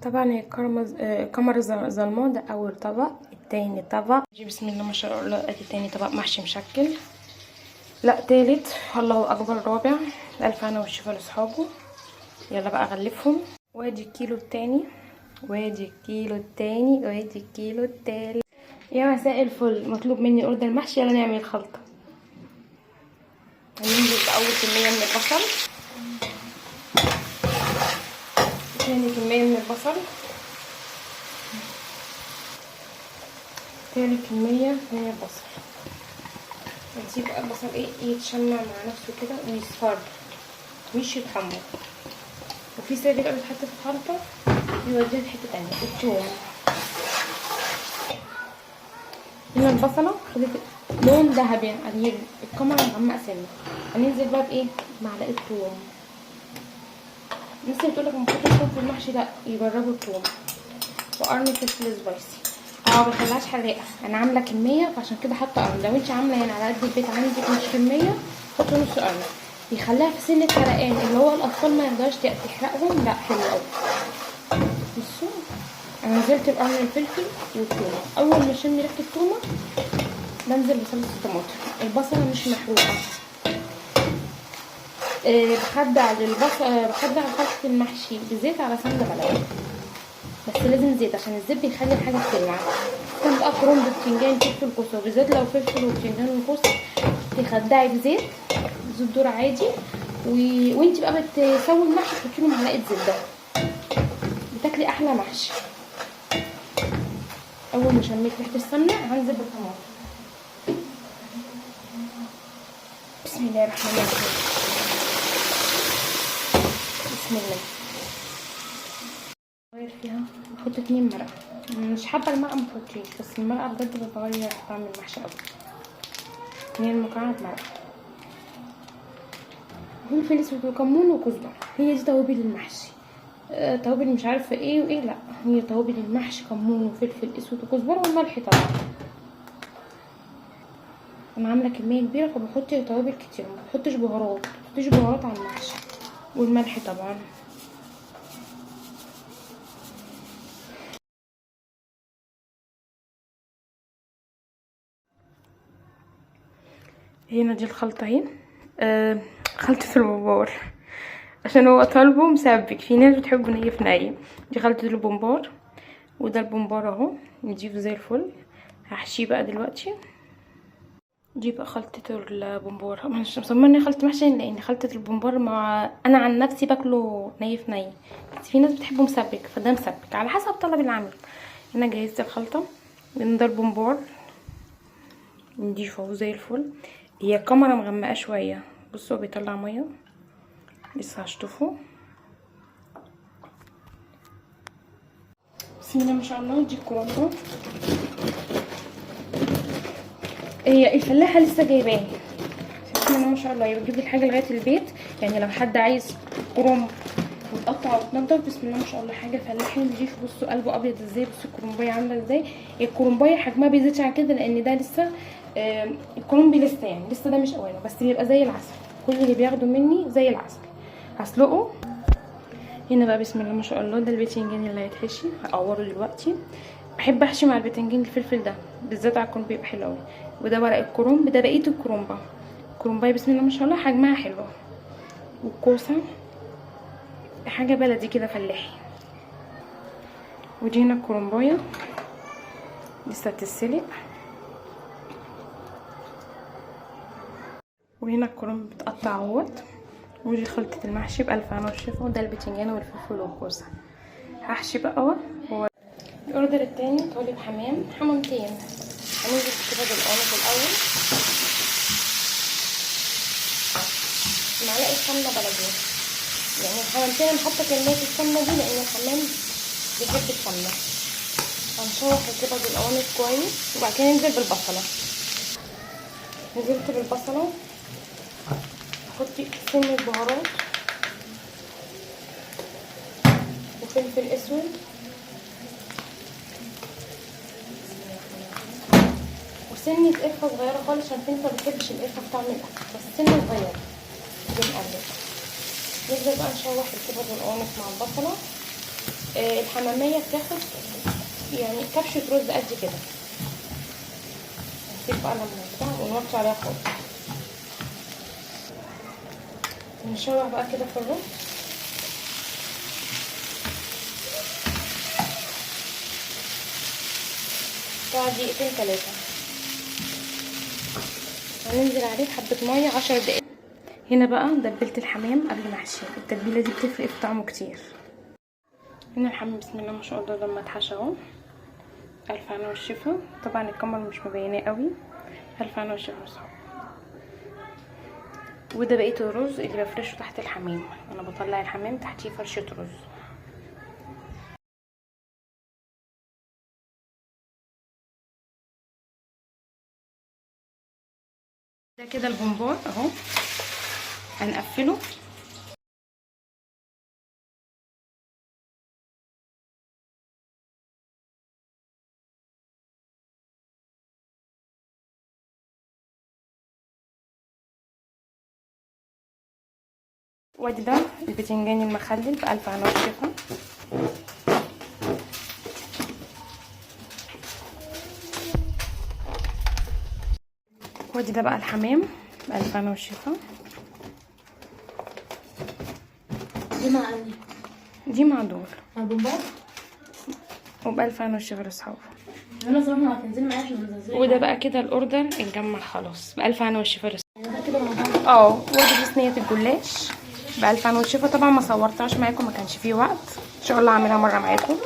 طبعا هي الكاميرا ظلمه. ده اول طبق. التاني طبق، بسم الله ما شاء الله، ادي تاني طبق محشي مشكل، لا تالت، الله اكبر، رابع. الف هنا والشفا لاصحابه. يلا بقى اغلفهم. وادي الكيلو التاني، وادي الكيلو التاني، وادي الكيلو التالت. يا مساء الفل. مطلوب مني order محشي، يلا نعمل الخلطة. هننزل باول كمية من البصل، تاني كمية من البصل، تالت كمية من البصل. نسيب بقى البصل ايه يتشمع مع نفسه كده ويصفر مش يتحمر. وفي سر بقى بيتحط في الخلطة يوديها في حتة تانية، الثوم. هنا البصله خدت لون ذهبي، يعني الكاميرا مغمقه سنة. هننزل بقى بايه؟ معلقه ثوم. الناس اللي بتقولك ما تحطش ثوم في المحشي، لا يجربوا الثوم. وقرن فلفل spicy، ما بخليهاش حراقه، انا عامله كمية فعشان كده حاطه قرن. لو انت عامله يعني على قد البيت عندك مش كمية، حطي نص قرن، يخليها في سنة حرقان اللي هو الاطفال ما يقدرش تحرقهم. لا حلو قوي. بصوا انا نزلت بقرن الفلفل والثومه. اول ما اشم ريحه الثومه بنزل بصلصه الطماطم. البصله مش محروقة. بخدع للبصل، بخدع خلطه المحشي بزيت على سمنه بلدي، بس لازم زيت عشان الزيت بيخلي الحاجة تلمع. كان بقى كرنب بتنجان فلفل كوسة، بالذات لو فلفل وبتنجان وكوسه تخدعي بزيت، زيت ذره عادي. وانت بقى بتسوي المحشي تحطي له معلقه زبدة، بتاكلي احلى محشي. اول ما شميت ريحه السمنة هنزل بالطماطم. بسم الله الرحمن الرحيم. بسم الله. غير فيها بحط 2 مرقه، مش حابة المرقه ما تحطيش، بس المرقه بجد بتغير طعم المحشي قوي. 2 مكعب مرقه، فلفل اسود وكمون وكزبره، هي دي توابل المحشي. توابل مش عارفه ايه وايه، لا هي توابل المحشي كمون وفلفل اسود وكزبره والملح طبعا. انا عامله كمية كبيرة فبحط توابل كتير، ما بحطش بهارات، ما بحطش بهارات على المحشي. والملح طبعا. هنا دي الخلطة اهي، خلطه البومبار، عشان هو طالبه مسبك، في ناس بتحبه ني في ني. دي خلطه البومبار، وده البومبار اهو نضيف زي الفل. هحشيه بقى دلوقتي. دي بقى خلطة البومبار. مش مصممة اني خلطة محشي لان خلطة البومبار مع انا عن نفسي باكله ني في ني، بس في ناس بتحبه مسبك، فده مسبك على حسب طلب العميل. انا جهزت الخلطة. ده البومبار نضيفه زي الفل. هي الكاميرا مغمقة شوية، بصوا بيطلع مية، لسه هشطفه. بسم الله ما شاء الله. دي كرومبو، هي الفلاحة لسه جايباه. بسم الله ما شاء الله، بتجيب الحاجة لغاية البيت. يعني لو حد عايز كرنب وتقطع وتنضف، بسم الله ما شاء الله حاجة فلاحي نضيف. بصوا قلبه ابيض ازاي، بصوا الكرنبايه عامله ازاي. الكرنبايه حجمها بيزيدش عن كده لان ده لسه الكرنب لسه، يعني لسه ده مش اوانه، بس بيبقى زي العسل. كل اللي بياخده مني زي العسل. هسلقه. هنا بقى بسم الله ما شاء الله ده البتنجان اللي هيتحشي، هقوره دلوقتي. بحب احشي مع البتنجان الفلفل ده بالذات على الكرنب بيبقى حلو قوي. وده ورق الكرنب، ده بقية الكرنبه. الكرنبايه بسم الله ما شاء الله حجمها حلو. والكوسه حاجة بلدي كده فلاحي. ودي هنا الكرنبايه لسه بتتسلق. وهنا الكرنب بتقطع اهوت. ودي خلطه المحشي بألف هنا وشفا. وده البتنجان والفلفل والكوسه. هحشي بقى هو الاوردر التاني طالب حمام، حمامتين. هننزل كده بالقانص الاول، معلقه سمنه بلدي. يعني الحمامتين انا حاطه كمية السمنة دي لان الحمام بيحب السمنة. هنشوح كده بالقوانص كويس، وبعد كده ننزل بالبصله. نزلت بالبصله، احط سنة بهارات وفلفل اسود، وسنة قرفه صغيرة خالص عشان في ناس ما بتحبش القرفه في طعم الاكل، بس سنة صغيرة. بنقلب، نبدا بقى نشوح الكبد والقوانص مع البصله. الحماميه بتاخد يعني كبشة رز قد كده. نسيب بقى لما يطلع ونوطي عليها خالص. نشوح بقى كده في الرز. بتاع دقيقتين 3. هننزل عليه بحبة مية 10 دقايق. هنا بقى دبلت الحمام قبل ما احشيه، التتبيله دي بتفرق في طعمه كتير. هنا الحمام بسم الله ما شاء الله لما اتحشى اهو، الف هنا والشفا. طبعا الكاميرا مش مبيناه قوي، الف هنا والشفا يا صحابي. وده بقية الرز اللي بفرشه تحت الحمام، انا بطلع الحمام تحتيه فرشه رز. ده كده البومبار اهو، هنقفله. وادي ده البتنجان المخلل بألف هنا والشفا. وادي ده بقى الحمام بألف هنا والشفا. دي مع انهي؟ دي مع دول مع البومبار؟ وبألف هنا والشفا لأصحابه. انا صراحة هتنزلي معايا عشان تنزلي. وده بقى كده ال order اتجمع خلاص بألف هنا والشفا لأصحابه. ده كده مع بعض. وادي دي صينية الجلاش بألف هنا والشفا. طبعا ما صورتهاش معاكم، ما كانش فيه وقت، ان شاء الله هعملها مرة معاكم.